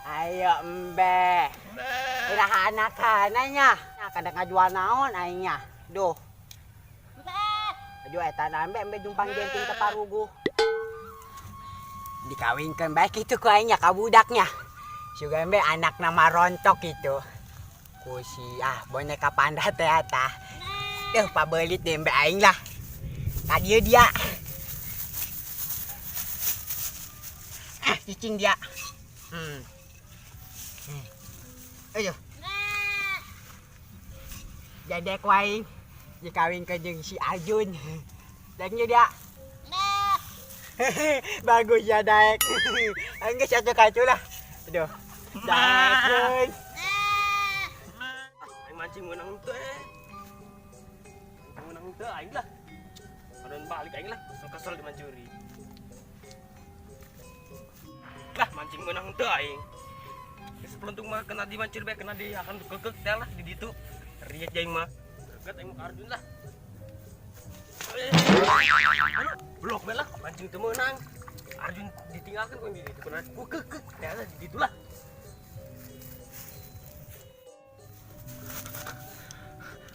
Ayo embe. Iraha anak-anaknya. Nah, kadang ngajual naon aingnya. Duh. Aduh eta na embe embe jumpang jemping ke paruguh. Dikawinkeun bae kitu ku aingnya ka budaknya. Suga embe anak nama rontok itu. Ku si ah boneka panda teh eta. Duh pabelit deh embe aing lah. Ka dieu dia. Ah cicing dia. Ayo. Jadi ku aing dikawinkeun jeung si Ajun. Daeknya dia. Bagus ya daek. Enggeus atuh katu lah. Aduh. Daekeun. Aing mancing meunang teh. Meunang teh aing lah. Padahal balik aing lah, kesel-kesel dimancuri. Lah mancing meunang teh aing. Geus peluntung mah kena dimancuri bae, kena di akan kekek teh lah di ditu. Riet aing mah. Greget aing mah Arjun lah. Aduh, blok bae lah mancing teu meunang. Arjun ditinggalkan ku di ditu kena ku kekek teh lah di ditu lah.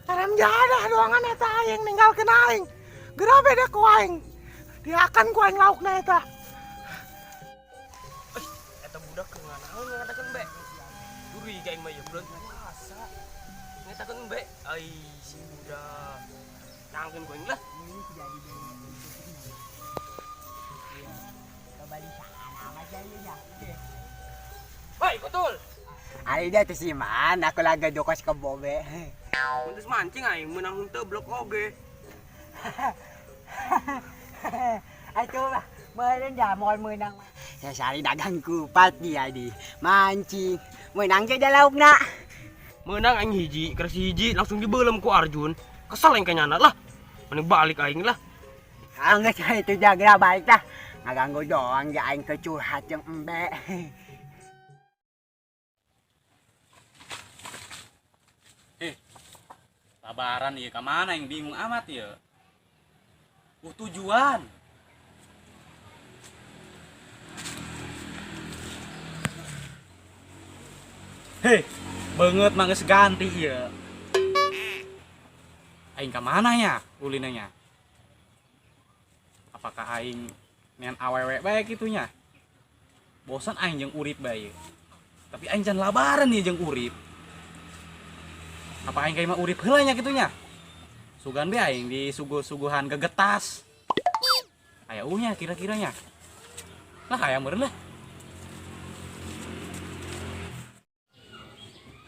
Haram jadah doangan eta aing ninggalkeun aing. Geura beda ku aing. Diakan ku aing laukna eta. Eh, eta budak keur nganaon ngatakeun be. Curiga aing mah ieu bulan puasa. Ngatakeun be, ai si budak. Tangkeun ku aing lah. Hei, kotul. Ari dia teh si man, aku lagi jokos ke bobe. Mun mancing aing meunang henteu blok oge. Atuh mah meureun dah moal meunang mah. Ya sari dagang kupat dia di mancing. Meunang ge da laukna. Meunang aing hiji, keur si hiji langsung dibeuleum ku Arjun. Kesel aing ka nyana lah. Mending balik aing lah. Ah geus itu jaga balik lah. Ngaganggu doang ge aing ke curhat jeung embe. Lebaran ieu ka mana yang bingung amat ieu. Tujuan. Hei, banget mah geus ganti ieu. Aing ka mana nya ulinna nya? Apakah aing nian awewe bae kitu nya? Bosan aing jeung urip bae. Tapi aing can labaran ieu jeung urip. Apa aing kayak mah urip heula nya kitu nya? Sugan be aing di suguh-suguhan gegetas. Aya uhnya kira-kiranya. Lah aya meureun lah.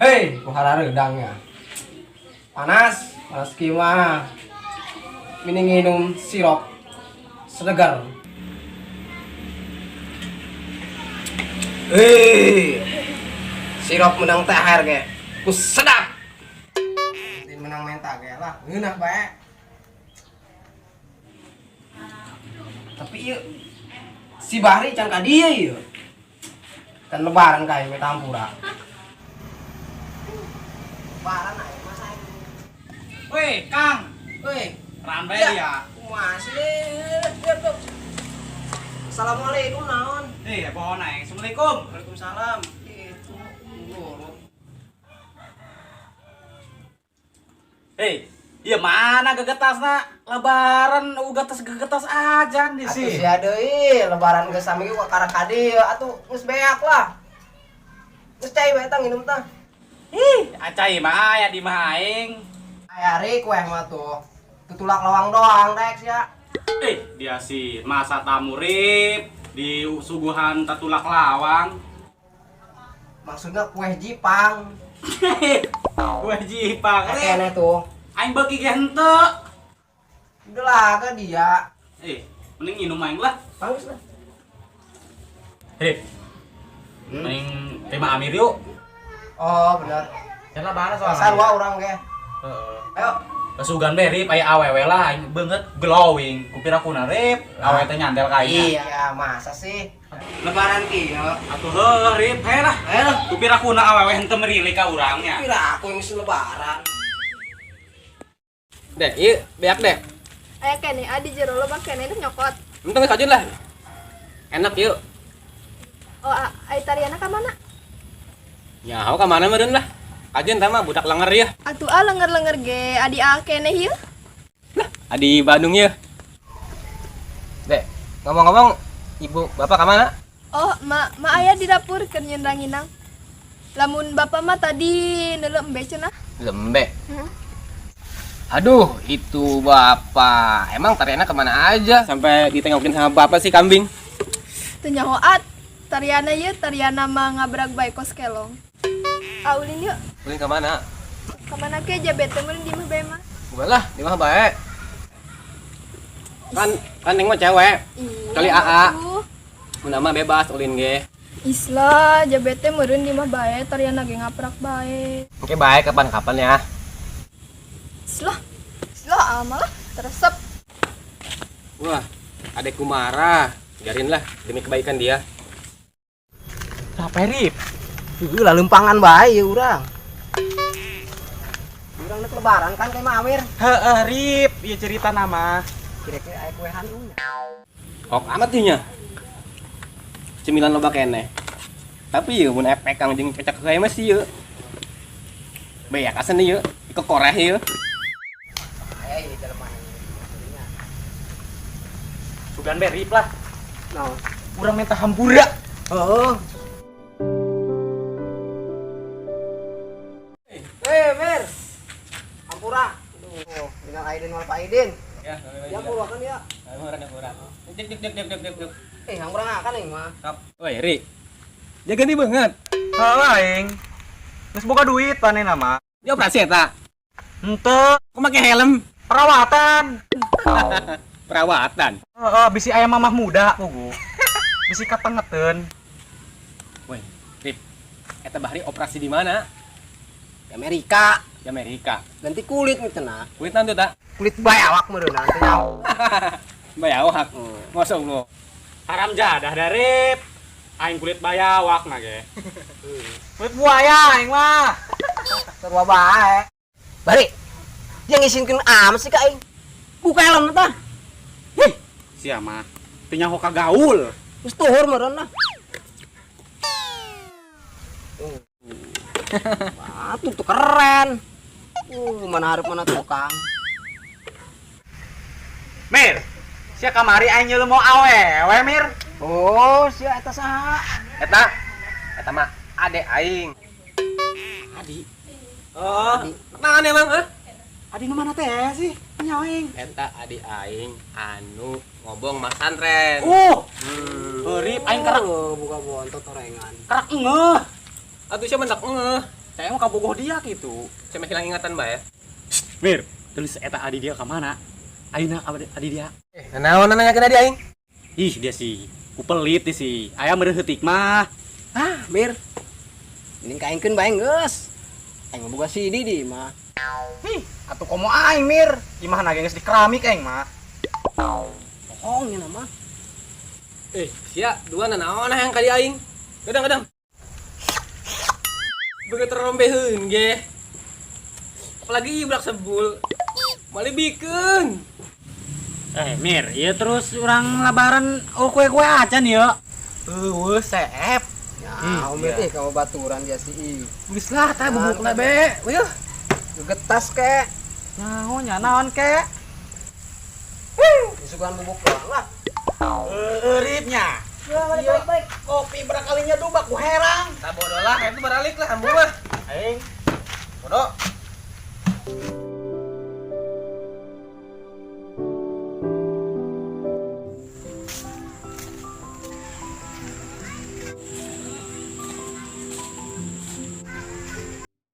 Hei, kuhara redang ya. Panas, panas kieu mah. Mending minum sirup segar. Hei, sirup menang THR ge. Ku sedap. Menang menta ge lah, ngeunah bae. Tapi ieu si Bahri can ka dieu ieu. Kan lebaran kae we tampura. Lebaran aing masa aing. Weh, Kang. Weh, Ran bae dia. Kumaha sih? Assalamualaikum naon? Pohon aing. Assalamualaikum. Waalaikumsalam. Itu ngurut. Hei, iya mana gegetasna? Lebaran uga tes gegetas aja nih Atuh sih. sia deui, lebaran geus sami ge karak ka dieu atuh geus beak lah. Geus cai bae tah nginum tah. Ih, acai mah aya di mah aing. Aya ari kueh mah tuh. Tutulak lawang doang daek sia. Dia sih masa tamu rip di suguhan tatulak lawang. Maksudnya kue Jipang. Kue Jipang. Kene tuh. Aing beuki ge henteu. Udah lah ke dia. Mending minum aing lah. Bagus lah. Hei. Mending terima Amir yuk. Oh, benar. Jangan lebaran soalnya. Sarua urang ge. Heeh. Ayo. Kesugan be rip aya awewe lah aing beungeut glowing. Kupira kuna rip, awewe teh nyantel ka aing. Iya, masa sih? Lebaran kieu. Atuh heuh rip he lah. Ayo. Kupira kuna awewe henteu merilik ka urangnya. Kupira aku yang lebaran. Dek, ieu beak dek. Aya kene adi jero lo bang kene nyokot. Entong geus lah. Enak yuk. Oh, ai tariana ka mana? Nyaho ka mana meureun lah. Kajen tah mah budak lenger ya. Atuh ah lenger-lenger ge adi ah keneh ieu. Lah, adi Bandung ya. Dek, ngomong-ngomong ibu bapak ka mana? Oh, ma aya di dapur keur nyieun ranginang. Lamun bapak mah tadi neuleuh embe cenah. Lembe. Hmm. Aduh, itu bapak. Emang Tariana kemana aja? Sampai ditengokin sama bapak sih kambing. Teu nyaho at. Tariana ieu Tariana mah ngabrag bae kos kelong. Ah, ulin yuk. Ulin kemana? Kamana ke jabete meureun di mah bae mah. Bukan lah, di mah bae. Kan kan neng mah cewek. Iya. Kali AA. Atuh. Mun mah bebas ulin ge. Islah, jabete meureun di mah bae, Tariana ge ngaprak bae. Oke, bae kapan-kapan ya. Islah. Islah ah malah teresep. Wah, adekku marah. Biarin lah demi kebaikan dia. Capek, Rip. Heuh lah lempangan bae ya urang. Urang nek lebaran kan kayak Mawir. Heeh, Rip, ieu cerita nama. Kira-kira aya kuehan nya. Ok amat nya. Cemilan loba keneh. Tapi ieu mun efek kang jeung pecak heula mah sih ieu. Beak asen ieu, iko koreh ieu. Aya ini dalam mana ini. Sugan be Rip lah. No. Urang minta hampura. Oh. Eh, Mir. Hampura. Aduh, minal aidin wal faidin. Ya, Ya pura kan ya. Hampura, hampura. Dek dek dek dek dek dek. Eh, hampura kan aing mah. Woi, Ri. Dia ganti banget. Heuh aing. Geus boga duit panen nama. Dia operasi eta. Henteu, Kok make helm? Perawatan. Perawatan. Heeh, bisi aya mamah muda pugu. Bisi katengeteun. Woi, Rip. Eta Bahri operasi di mana? Di Amerika. Di Amerika. Ganti kulit nih cenah. Kulit nanti tak? Kulit bae awak meureun nanti nyaho. Bayawak. Masa Allah. Haram jadah dah, Rip. Aing kulit bayawak mah ge. Kulit buaya aing mah. Sarua bae. Bari. Dia ngisinkeun amat sih ka aing. Buka helm tah. Sia mah teu nyaho ka gaul. Geus tuhur meureun lah. Batu tuh keren. Mana hareup mana tukang. Mir, sia kamari aing nyeuleuh mau awewe, Mir. Oh, sia eta saha? Eta. Eta mah adek aing. Adi. Oh, mana emang, ah? Adi nu mana teh sih? Nyaho aing. Eta adik aing anu ngobong masantren. Rip aing kerak Oh, buka bontot torengan. Kerak ngeuh. Atuh sia mendak ngeuh. Saya mau kabogoh dia gitu. Saya mah hilang ingatan bae. Mir, terus eta adi dia ka mana? Ayeuna adi dia. Eh, naon nanya ke adi aing? Ih, dia sih. Ku pelit dia sih. Aya meureun heutik mah. Ah, Mir. Mending kaingkeun bae geus. Aing mah boga CD di mah. Ih, atuh komo aing, Mir. Gimana ge geus di keramik aing mah. Bohong nya mah. Eh, sia dua naon yang kali aing. Kadang-kadang. Begitu rombeheun ge. Apalagi ieu sebul. Mali bikeun. Eh, Mir, ieu terus urang lebaran oh kue-kue acan ya. Eueuh, seep. Ya, Mir ih kamu baturan dia sih. Ih. Geus lah tah bubukna be. Weuh. Gegetas kek. Nyaho nya naon ke? Disuguhan bubuk doang lah. Heeh, Ripnya. Ya, balik balik balik. Kopi berakalinya dubak ku herang. Tah bodoh lah, itu baralik lah ambu mah. Aing Bodoh.